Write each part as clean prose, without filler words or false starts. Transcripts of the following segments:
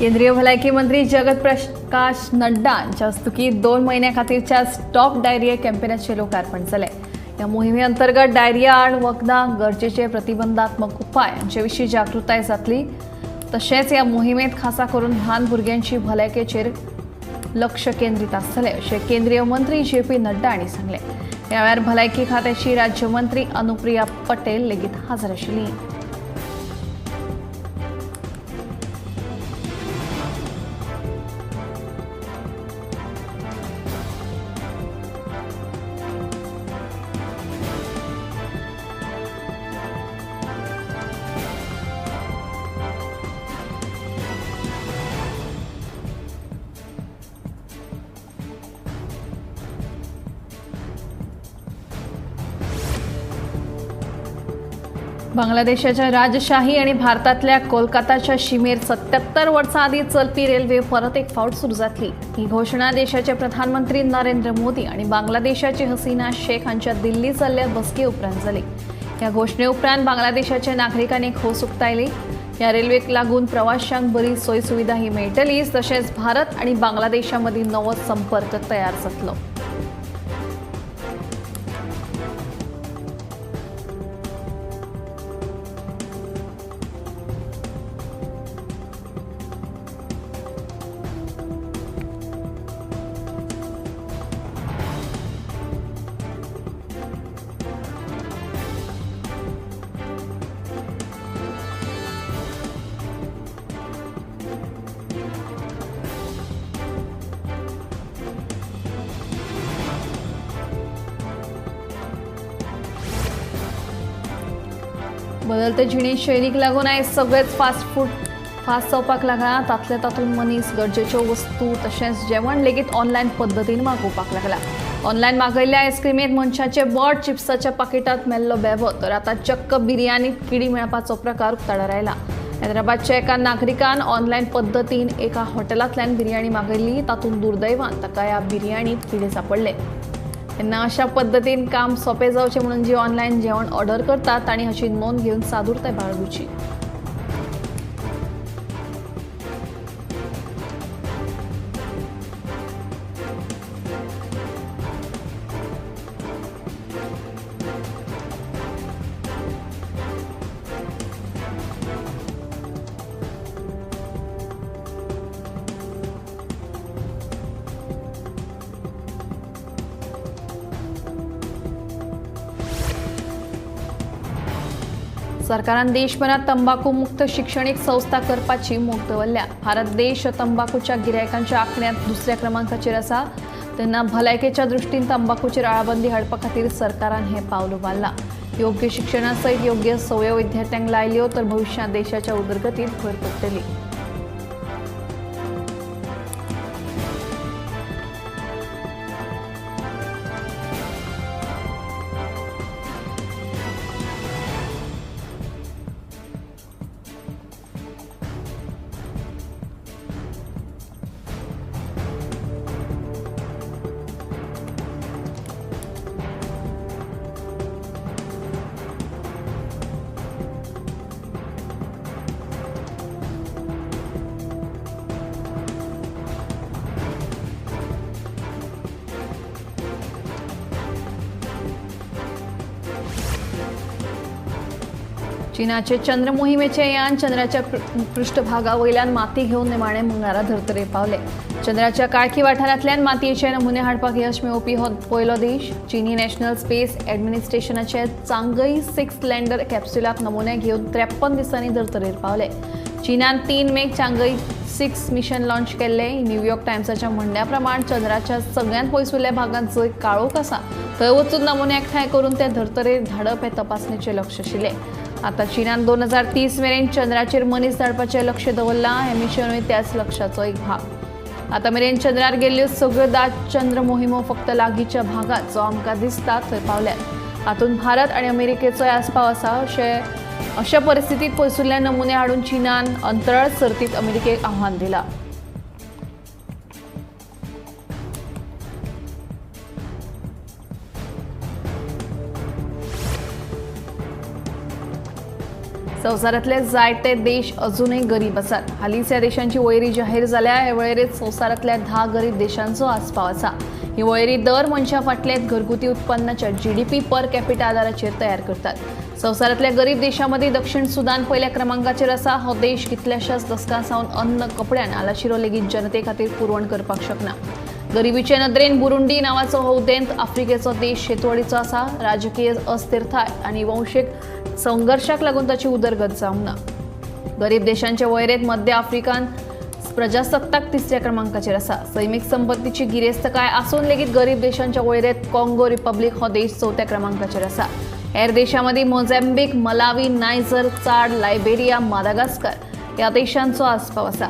केंद्रीय भलायकी मंत्री जगत प्रकाश नड्डा हांच्या हस्तुकीं 2 म्हयन्या खातीरच्या स्टॉप डायरिया कॅम्पेनाचें लोकार्पण जालें। ह्या मोहिमे अंतर्गत डायरिया आड वखदां, गरजेचे प्रतिबंधात्मक उपाय हांचे विशीं जागृताय जातली। तशेंच ह्या मोहिमेंत खासा करून ल्हान भुरग्यांची भलायकेचेर लक्ष केंद्रीत आसतलें अशें केंद्रीय मंत्री जे पी नड्डा हांणी सांगलें। ह्या वेळार भलायकी खात्याची राज्यमंत्री अनुप्रिया पटेल लेगीत हजर आशिल्ली। बांगलादेशाच्या राजशाही आणि भारतातल्या कोलकाताच्या शिमेर 77 वर्सां आदीं चलपी रेल्वे परत एक फावट सुरू जातली। ही घोशणा देशाचे प्रधानमंत्री नरेंद्र मोदी आणि बांगलादेशाची हसीना शेख हांच्या दिल्ली जाल्ल्या बसके उपरांत जाली। ह्या घोशणे उपरांत बांगलादेशाच्या नागरिकांनी खोस उक्तायली। ह्या रेल्वेक लागून प्रवाशांक बरी सोय सुविधाही मेळटली, तशेंच भारत आणि बांगलादेशा मदीं नवो संपर्क तयार जातलो। बदलते जिणेशैलीक लागून आयज सगळेच फास्ट फूड फास्ट जावपाक लागला। तातले तातूंत मनीस गरजेच्यो वस्तू तशेंच जेवण लेगीत ऑनलायन पद्दतीन मागोवपाक लागला। ऑनलायन मागयल्ल्या आयस्क्रिमेंत मनशाचे बोट, चिप्साच्या पाकिटांत मेल्लो बेबो, तर आतां चक्क बिर्याणीत किडी मेळपाचो प्रकार उक्ताडार आयला। हैदराबादच्या एका नागरिकान ऑनलायन पद्दतीन एका हॉटेलांतल्यान बिर्याणी मागयल्ली, तातूंत दुर्दैवान ताका ह्या बिर्याणीत किडे सापडले। तेन्ना अशा पद्दतीन काम सोंपें जावचें म्हणून जी ऑनलायन जेवण ऑर्डर करतात तांणी हाची नोंद घेवन सादूरताय बाळगुची। सरकारान देशभरात तंबाखू मुक्त शिक्षणीक संस्था करपाची मोख दवरल्या। भारत देश तंबाखूच्या गिरायकांच्या आंकड्यांत दुसऱ्या क्रमांकाचेर आसा। तेन्ना भलायकेच्या दृष्टीन तंबाखूचेर आळाबंदी हाडपा खातीर सरकारान हें पावल उबारलां। योग्य शिक्षणा सयत योग्य संवयो विद्यार्थ्यांक लायल्यो तर भविष्यांत देशाच्या उदरगतीत भर पडटली। चीनाचे चंद्र मोहिमेचे यान चंद्राच्या पृष्ठभागावयल्यान माती घेवन निमाणे मंगळारा धर्तरेर पावले। चंद्राच्या काळखी वाठारांतल्यान मातयेचे नमुने हाडपाक यश मेळोवपी हो पयलो देश। चीनी नॅशनल स्पेस ॲडमिनिस्ट्रेशनाचे चांगई 6 लँडर कॅप्स्युलाक नमुने घेवन 53 दिसांनी धर्तरेर पावले। चीनान 3 मेक चांगई 6 मिशन लॉन्च केल्ले। न्यूयॉर्क टायम्साच्या म्हणण्या प्रमाण चंद्राच्या सगळ्यांत पयसुल्ल्या भागांत जंय काळोख आसा थंय वचून नमुने एकठांय करून ते धर्तरेर धाडप हे तपासणेचें लक्ष आशिल्लें। आता चीनान 2030 मेरेन चंद्राचेर मनीस धाडपाचें लक्ष दवरलां। हें मिशनूय त्याच लक्षाचो एक भाग। आतां मेरेन चंद्रार गेल्ल्यो सगळ्यो 10 चंद्र मोहिमो फक्त लागींच्या भागांत जो आमकां दिसता थंय पावल्यात। हातूंत भारत आनी अमेरिकेचोय आस्पाव आसा। अशा परिस्थितीत पयसुल्ल्या नमुने हाडून चीनान अंतराळ सर्तीत अमेरिकेक आव्हान दिलां। संवसारांतले जायते देश अजूनय गरीब आसात। हालींच ह्या देशांची वळेरी जाहीर जाल्या। हे वळेरेंत संवसारांतल्या 10 गरीब देशांचो आस्पाव आसा। ही वळेरी दर मनशा फाटले घरगुती उत्पन्नाच्या जीडीपी पर कॅपिटा आधाराचेर तयार करतात। संवसारांतल्या गरीब देशां मदीं दक्षिण सुदान पयल्या क्रमांकाचेर आसा। हो देश कितल्याशाच दसकां सावन अन्न, कपडे आनी आलाशिरो लेगीत जनते खातीर पुरवण करपाक शकना। गरिबीचे नदरेन बुरुंडी नावाचो हो उदेंत आफ्रिकेचो देश शेतवडीचो आसा। राजकीय अस्थिरताय आनी वंशीक संघर्षाक लागून ताची उदरगत जावंक ना। गरीब देशांचे वळेरेंत मध्य आफ्रिकान प्रजासत्ताक तिसऱ्या क्रमांकाचेर आसा। सैमीक संपत्तीची गिरेस्तकाय आसून लेगीत गरीब देशांच्या वळेरेंत काँगो रिपब्लिक हो देश चवथ्या क्रमांकाचेर आसा। हेर देशां मदीं Mozambique, Malawi, Niger, Chad, Liberia, Madagascar ह्या देशांचो आस्पाव आसा।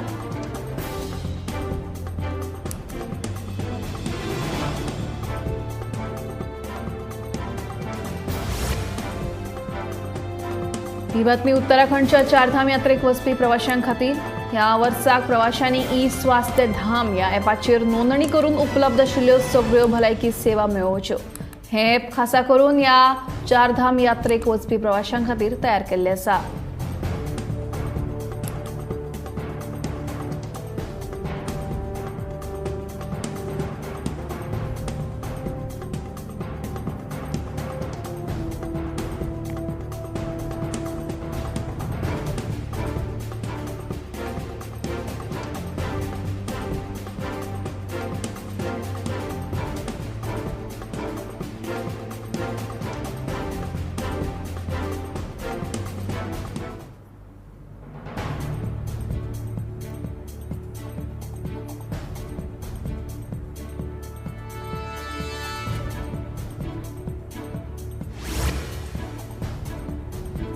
ही बातमी उत्तराखंडच्या चारधाम यात्रेक वचपी प्रवाशां खातीर। ह्या वर्साक प्रवाशांनी ई स्वास्थ्य धाम ह्या ॲपाचेर नोंदणी करून उपलब्ध आशिल्ल्यो सगळ्यो भलायकी सेवा मेळोवच्यो। हें ॲप खासा करून ह्या चारधाम यात्रेक वचपी प्रवाशां खातीर तयार केल्लें आसा।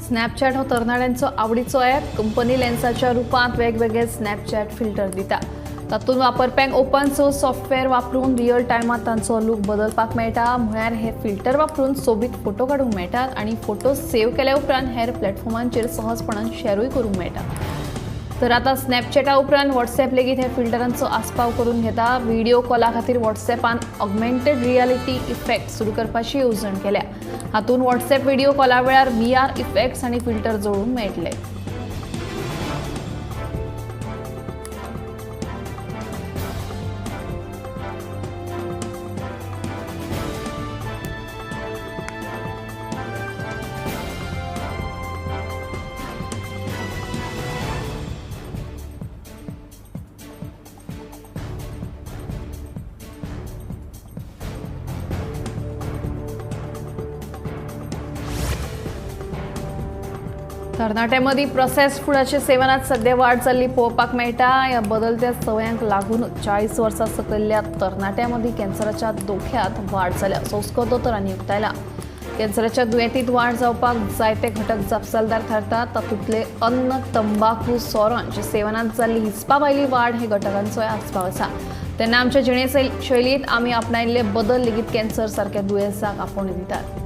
स्नॅपचॅट हो तरणाट्यांचो आवडीचो ॲप। कंपनी लेन्साच्या रुपांत वेगवेगळे स्नॅपचॅट फिल्टर दिता। तातूंत वापरप्यांक ओपन सोर्स सॉफ्टवेअर वापरून रियल टायमांत तांचो लूक बदलपाक मेळटा। म्हळ्यार हे फिल्टर वापरून सोबीत फोटो काडूंक मेळटात आनी फोटो सेव्ह केल्या उपरांत हेर प्लॅटफॉर्मांचेर सहजपणान शॅरूय करूंक मेळटा। तर आतां स्नॅपचॅटा उपरांत व्हॉट्सॅप लेगीत हे फिल्टरांचो आस्पाव करून घेता। व्हिडिओ कॉला खातीर व्हॉट्सॅपान ऑगमेंटेड रियलिटी इफेक्ट सुरू करपाची येवजण केल्या। हातूंत व्हॉट्सॅप व्हिडिओ कॉला वेळार व्हीआर इफेक्ट्स आनी फिल्टर जोडूंक मेळटले। तरणाट्यांमदीं प्रोसेस फुडाच्या सेवनात सध्या वाड जाल्ली पळोवपाक मेळटा। ह्या बदलत्या सवयांक लागून 40 वर्सां सकयल्ल्या तरणाट्यांमदीं कॅन्सराच्या धोक्यांत वाड जाल्या असो हुस्को दोतोरांनी उक्तायला। कॅन्सराच्या दुयेंतींत वाड जावपाक जायते घटक जापसालदार थारतात। तातूंतले अन्न, तंबाखू, सोरो हांच्या सेवनात जाल्ली हिसपा भायली वाड हे घटकांचोय आस्पाव आसा। तेन्ना आमच्या जिणे शैलींत आमी आपणायल्ले बदल लेगीत कॅन्सर सारक्या दुयेंसाक आपोवणें दितात।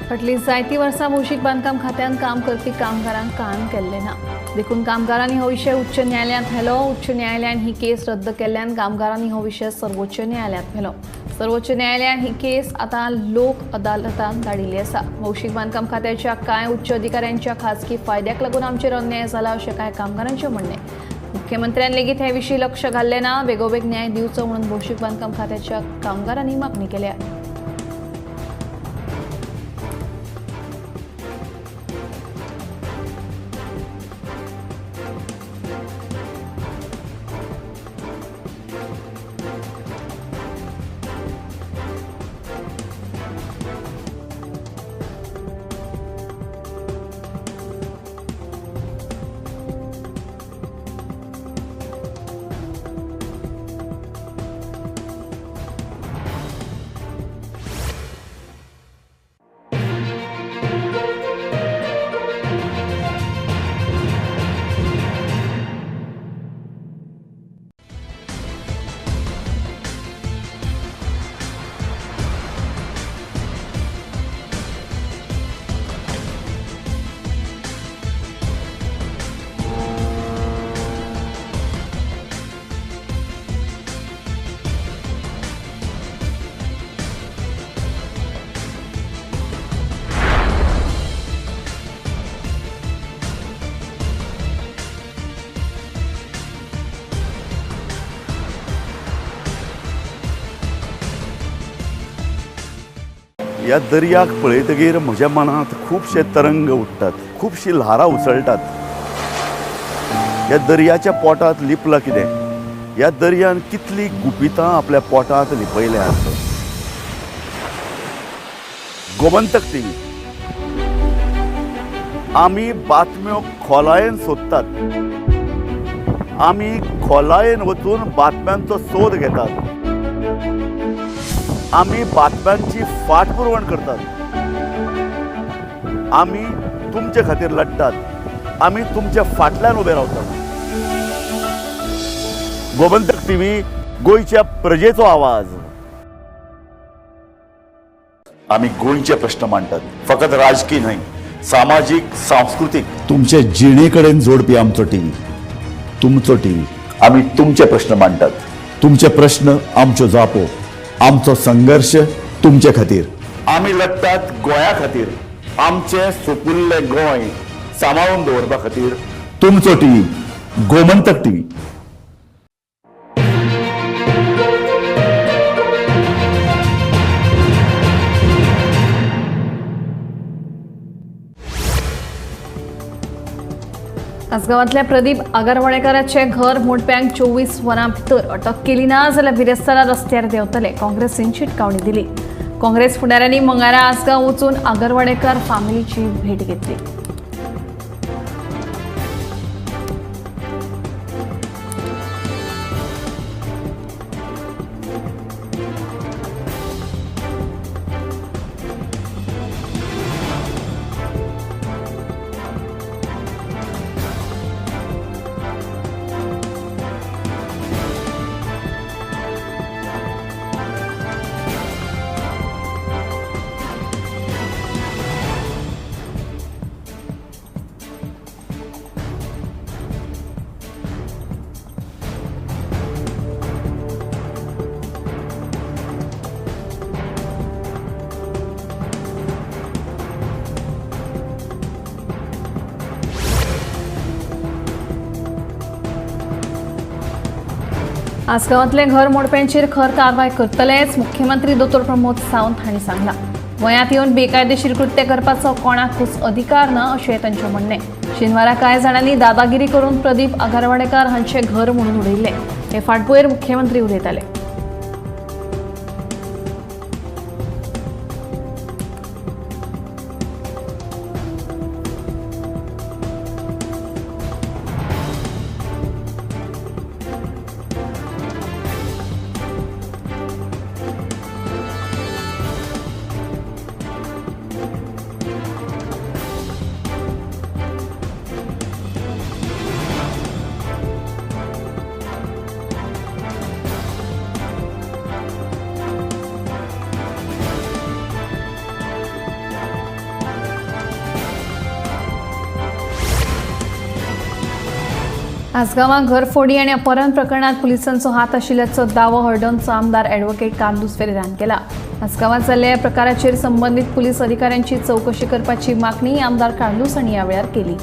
फाटलीं जायतीं वर्सां भौशीक बांदकाम खात्यान काम करपी कामगारांक काम केल्लें ना, देखून कामगारांनी हो विशय उच्च न्यायालयांत व्हेलो। उच्च न्यायालयान ही केस रद्द केल्ल्यान कामगारांनी हो विशय सर्वोच्च न्यायालयांत व्हेलो। सर्वोच्च न्यायालयान ही केस आतां लोक अदालतांत धाडिल्ली आसा। भौशीक बांदकाम खात्याच्या कांय उच्च अधिकाऱ्यांच्या खाजगी फायद्याक लागून आमचेर अन्याय जाला अशें कांय कामगारांचें म्हणणें। मुख्यमंत्र्यान लेगीत हे विशीं लक्ष घाल्लें ना। बेगोबेग न्याय दिवचो म्हणून भौशीक बांदकाम खात्याच्या कामगारांनी मागणी केल्या। ह्या दर्याक पळयतगीर म्हज्या मनांत खुबशे तरंग उठ्ठात, खुबशीं ल्हारां उसळटात. ह्या दर्याच्या पोटांत लिपलां कितें? ह्या दर्यान कितलीं गुपितां आपल्या पोटांत लिपयल्यांत. गोमंतक टीव्ही आमी बातम्यो खोलायेन सोदतात, आमी खोलायेन वचून बातम्यांचो सोद घेतात, आमी बातम्यांची फाटपुरवण करतात, आमी तुमचे खातीर लढटात, आमी तुमच्या फाटल्यान उबे रावतात. गोमंतक टीव्ही, गोंयच्या प्रजेचो आवाज. आमी गोंयचे प्रश्न मांडटात, फकत राजकी न्हय, सामाजीक, सांस्कृतीक, तुमचे जिणे कडेन जोडपी आमचो टीव्ही, तुमचो टीव्ही. आमी तुमचे प्रश्न मांडटात, तुमचे प्रश्न आमच्यो जापो, आमचो संघर्श तुमचे खातीर. आमी लढटात गोंया खातीर, आमचें सुपुल्लें गोंय सांबाळून दवरपा खातीर. तुमचो टीव्ही, गोमंतक टीव्ही. आसगांवांतल्या प्रदीप आगरवाडेकाराचे घर मोडप्यांक 24 वरां भितर अटक केली ना जाल्यार बिरेस्तारा रस्त्यार देंवतले. काँग्रेसीन शिटकावणी दिली. काँग्रेस फुडाऱ्यांनी मंगळारा आसगांव वचून आगरवाडेकार फामिलीची भेट घेतली. आसगांवांतले घर मोडप्यांचेर खर कारवाय करतलेच, मुख्यमंत्री दोतोर प्रमोद सावंत हांणी सांगलां. गोंयांत येवन बेकायदेशीर कृत्य करपाचो कोणाकूच अधिकार ना अशें तांचें म्हणणें. शेनवारा कांय जाणांनी दादागिरी करून प्रदीप आगरवाडेकार हांचें घर म्हणून उडयिल्लें. हे फाटभुंयेर मुख्यमंत्री उलयताले. आसगांवां घरफोडी आनी अपहरण प्रकरणात पुलिसांचो हात आशिल्ल्याचो दावो हळदोणचो आमदार ॲडव्होकेट कार्लुस फेरेरान केला. आसगांवां जाल्ल्या प्रकाराचेर संबंदीत पुलीस अधिकाऱ्यांची चवकशी करपाची मागणी आमदार कार्लुस हांणी ह्या वेळार केली.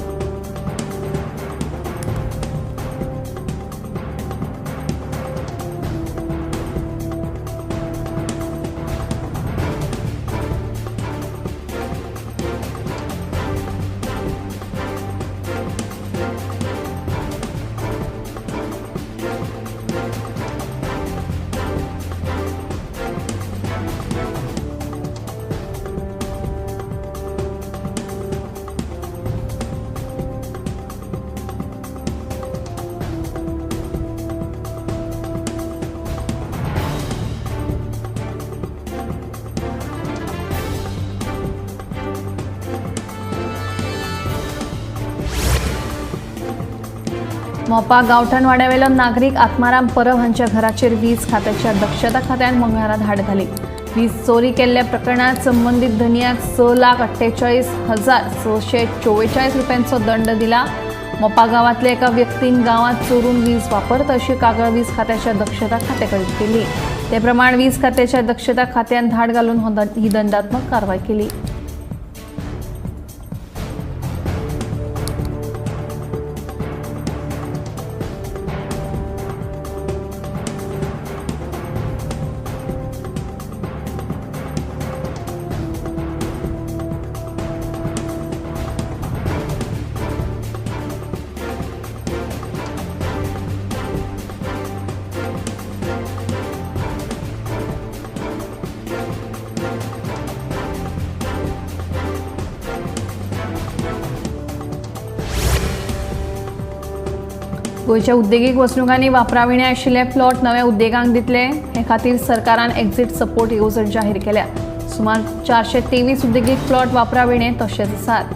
मोपा गांवठणवाड्यावेलो नागरीक आत्माराम परब हांच्या घराचेर वीज खात्याच्या दक्षता खात्यान मंगळारा धाड घाली. वीज चोरी केल्ल्या प्रकरणात संबंदीत धनयाक 6,48,644 रुपयांचो दंड दिला. मोपा गांवांतल्या एका व्यक्तीन गांवांत चोरून वीज वापरता अशी कागळ वीज खात्याच्या दक्षता खात्याकडे केली. ते प्रमाण वीज खात्याच्या दक्षता खात्यान धाड घालून ही दंडात्मक कारवाय केली. गोंयच्या उद्देगीक वसणुकांनी वापराविणे आशिल्ले प्लॉट नव्या उद्देगांक दितले हे खातीर सरकारान एक्झिट सपोर्ट येवजण जाहीर केल्या. सुमार 423 उद्देगीक प्लॉट वापराविणे तशेच आसात.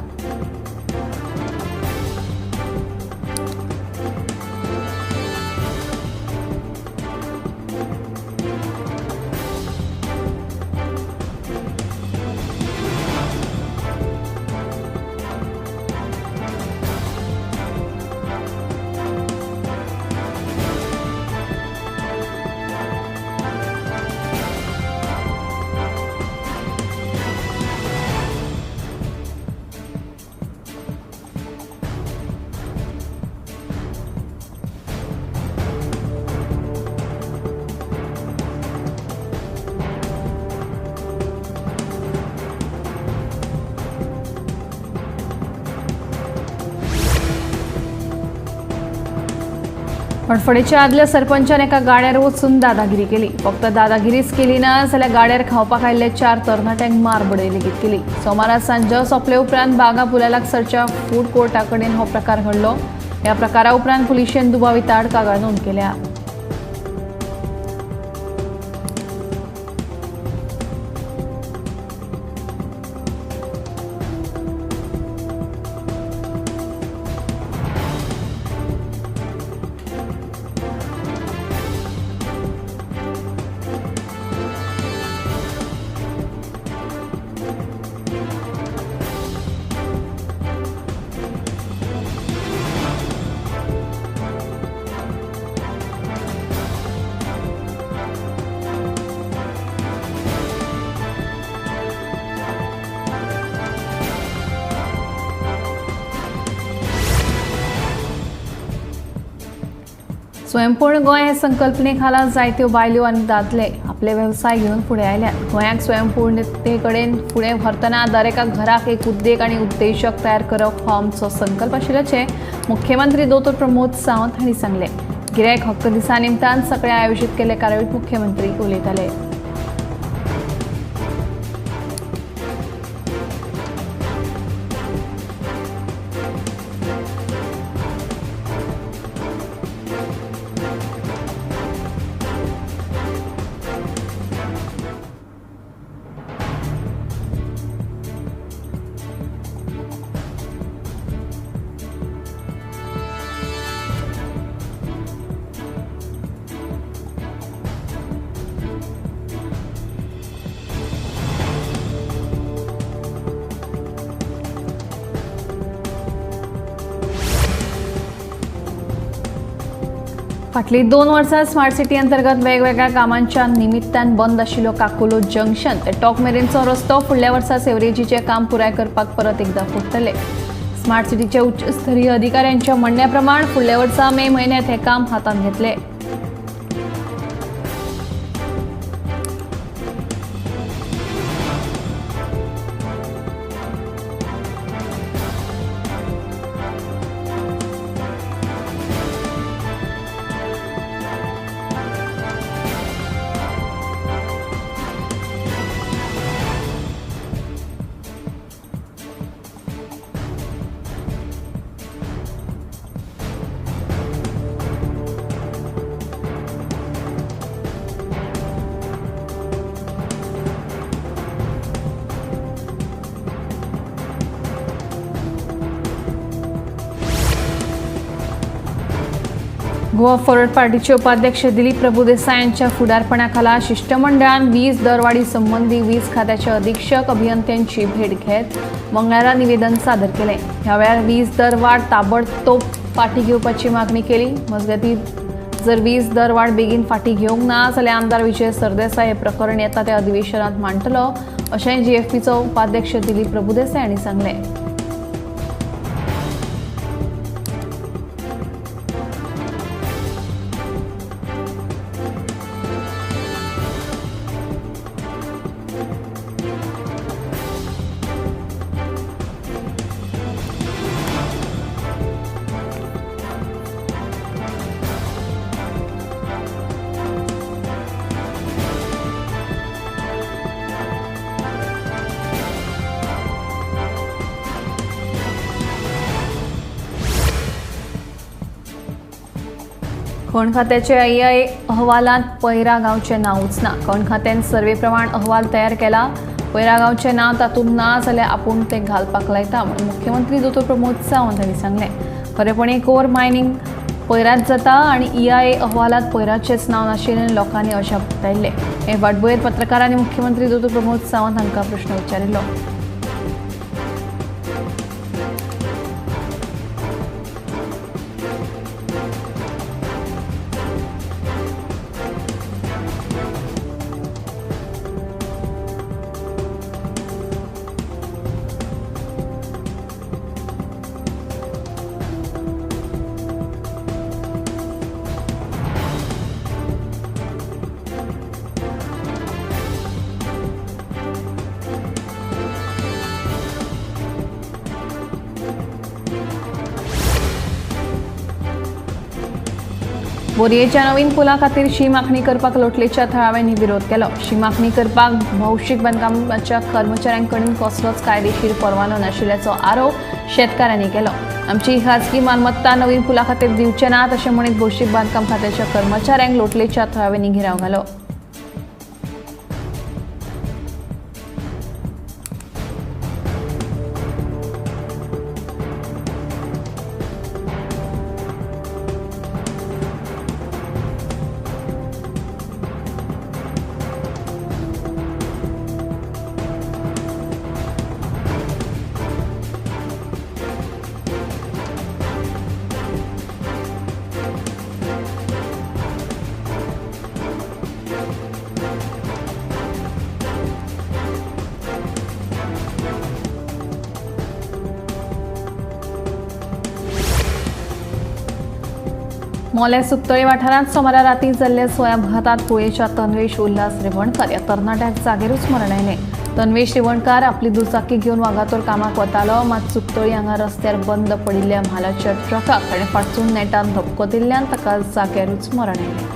हडफडेच्या आदल्या सरपंचान एका गाड्यार वचून दादागिरी केली. फक्त दादागिरीच केली ना जाल्यार गाड्यार खावपाक आयिल्ले 4 तरणाट्यांक मार बडय लेगीत केली. सोमारा सांजे सोंपले उपरांत बागा पुला लागसरच्या फूड कोर्टा कडेन हो प्रकार घडलो. ह्या प्रकारा उपरांत पुलिशेन दुबाविता आड कागाळ नोंद केल्या. स्वयंपूर्ण गोंय हे संकल्पने खाला जायत्यो बायल्यो आनी दादले आपले वेवसाय घेवन फुडें आयल्यात. गोंयाक स्वयंपूर्णते कडेन फुडें व्हरतना दरेका घराक एक उद्देग आनी उद्देजक तयार करप हो आमचो संकल्प आशिल्ल्याचें मुख्यमंत्री दोतोर प्रमोद सावंत हांणी सांगलें. गिरायक हक्क दिसा निमतान सकाळीं आयोजीत केल्ले कार्यावळींत मुख्यमंत्री उलयताले. फाटलीं 2 वर्सां स्मार्ट सिटी अंतर्गत वेगवेगळ्या कामांच्या निमित्तान बंद आशिल्लो काकुलो जंक्शन ते टॉक मेरेनचो रस्तो फुडल्या वर्सा सेवरेजीचें काम पुराय करपाक परत एकदां फुट्टले. स्मार्ट सिटीच्या उच्चस्तरीय अधिकाऱ्यांच्या म्हणण्या प्रमाण फुडल्या वर्सा मे म्हयन्यांत हें काम हातांत घेतले. गोवा फॉरवर्ड पार्टीचे उपाध्यक्ष दिलीप प्रभुदेसाय यांच्या फुडारपणाखाला शिष्टमंडळान वीज दरवाढी संबंधी वीज खात्याचे अधीक्षक अभियंत्यांची भेट घेत मंगळारा निवेदन सादर केले. ह्या वेळार वीज दरवाढ ताबडतोब फाटी घेवपाची मागणी केली. मजगतीं जर वीज दरवाढ बेगीन फाटी घेवंक ना जाल्यार आमदार विजय सरदेसाय हे प्रकरण येता त्या अधिवेशनात मांडटलो अशेंय जीएफपीचो उपाध्यक्ष दिलीप प्रभुदेसाय हांणी सांगलें. खण खात्याच्या आयआय अहवालांत पैरा गांवचें नांवूच ना. खण खात्यान सर्वे प्रमाण अहवाल तयार केला. पैरा गांवचें नांव तातूंत ना जाल्यार आपूण तें घालपाक लायता म्हूण मुख्यमंत्री दोतोर प्रमोद सावंत हांणी सांगलें. खरेपणी कोर मायनींग पैरांत जाता आनी ईआयए अहवालांत पैराचेंच नांव नाशिल्ल्यान लोकांनी अजाप उक्तायल्लें. हे फाटभुंयेर पत्रकारांनी मुख्यमंत्री दोतोर प्रमोद सावंत हांकां प्रस्न विचारिल्लो. बोरयेच्या नवीन पुला खातीर शीम आंखणी करपाक लोटलेच्या थळाव्यांनी विरोध केलो. शीम आंखणी करपाक भौशीक बांदकामाच्या कर्मचाऱ्यांकडेन कसलोच कायदेशीर परवानो नाशिल्ल्याचो आरोप शेतकारांनी केलो. आमची खासगी मालमत्ता नवीन पुला खातीर दिवचे नात अशें म्हणीत भौशीक बांदकाम खात्याच्या कर्मचाऱ्यांक लोटलेच्या थळाव्यांनी घेराव घालो. मोल्या सुकतळी वाठारांत सोमारा राती जाल्ल्या 16 अपघातात कुळेच्या तन्वेश उल्हास रिवणकर ह्या तरणाट्याक जागेरूच मरण आयलें. तन्वेश रिवणकार आपली दुचाकी घेवन वागातोर कामाक वतालो. मात सुकतळी हांगा रस्त्यार बंद पडिल्ल्या म्हालाच्या ट्रकाक ताणें फाटसून नेटान धपको दिल्ल्यान ताका जाग्यारूच मरण आयलें.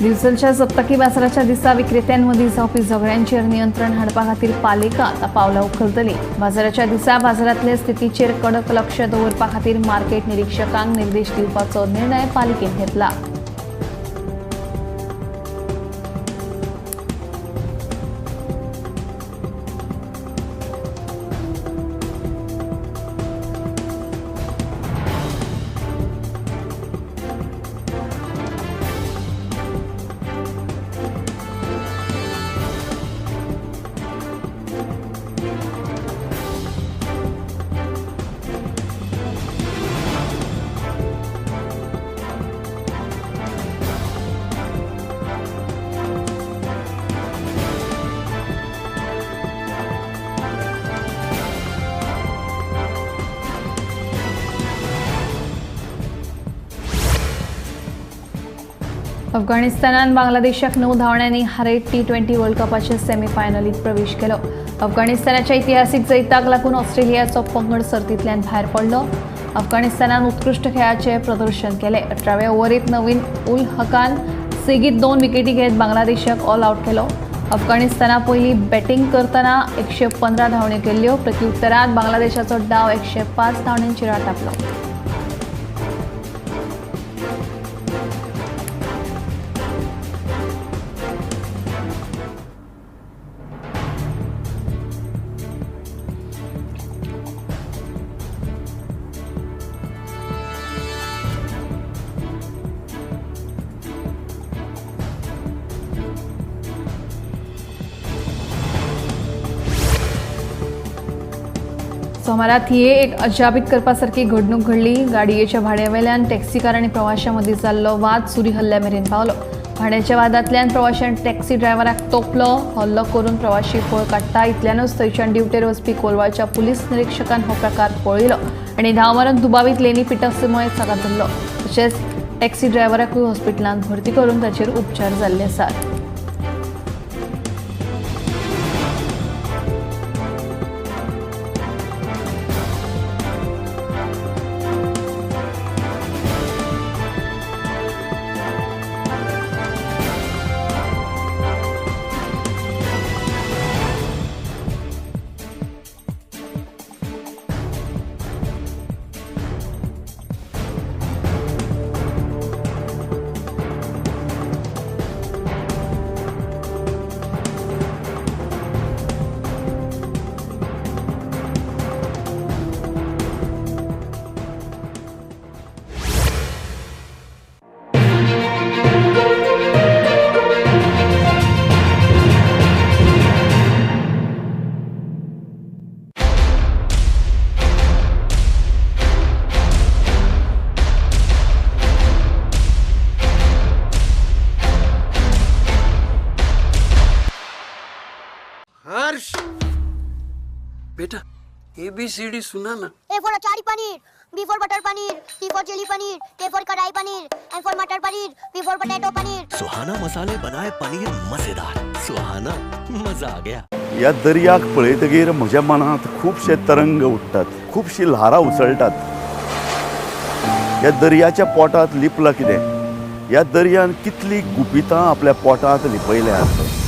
दिवचलच्या सप्तकी बाजाराच्या दिसा विक्रेत्यांमदीं जावपी झगड्यांचेर नियंत्रण हाडपा खातीर पालिका आतां पावलां उखलतली. बाजाराच्या दिसा बाजारांतले स्थितीचेर कडक लक्ष दवरपा खातीर मार्केट निरीक्षकांक निर्देश दिवपाचो निर्णय पालिकेन घेतला. अफगाणिस्तानान बांगलादेशाक 9 धांवड्यांनी हारयत T20 world कपाच्या सेमीफायनलीत प्रवेश केलो. अफगाणिस्तानाच्या इतिहासीक जैताक लागून ऑस्ट्रेलियाचो पंगड सर्तींतल्यान भायर पडलो. अफगाणिस्तानान उत्कृश्ट खेळाचें प्रदर्शन केलें. 18व्या ओव्हरीत नवीन उल हकान सेगीत 2 विकेटी घेत बांगलादेशाक ऑल आउट केलो. अफगाणिस्ताना पयलीं बॅटींग करतना 115 धांवड्यो केल्ल्यो. प्रत्युत्तरांत बांगलादेशाचो डाव 105 धांवड्यांचेर आटापलो. सोमारा थिये एक अजापीत करपासारकी घडणूक घडली. गाडयेच्या भाड्यावेल्यान टॅक्सीकार आनी प्रवाशां मदीं जाल्लो वाद सुरी हल्ल्या मेरेन पावलो. भाड्याच्या वादांतल्यान प्रवाशान टॅक्सी ड्रायव्हराक तोपलो. हल्लो करून प्रवाशी पळ काडटा इतल्यानूच थंयच्यान ड्युटेर वचपी कोलवाळच्या पुलीस निरीक्षकान हो प्रकार पळयलो आनी धांव मारून दुबावीत लेनी पिटस सिमोयस हाका धरलो. तशेंच टॅक्सी ड्रायव्हराकूय हॉस्पिटलांत भरती करून ताचेर उपचार जाल्ले आसात. हर्ष बेटा एबीसीडी सुना ना। A for achari paneer, B for butter paneer, C for chili paneer, K for kadai paneer, M for matar paneer, P for potato paneer. Suhana मसाले बनाए पनीर मजेदार। सुहाना मजा आ गया। ह्या दर्याक पळयतगीर म्हज्या मनांत खुबशे तरंग उठ्ठात, खुबशीं ल्हारां उसळटात. ह्या दर्याच्या पोटांत लिपलां कितें? ह्या दर्यान कितलीं गुपितां आपल्या पोटांत लिपयल्यांत.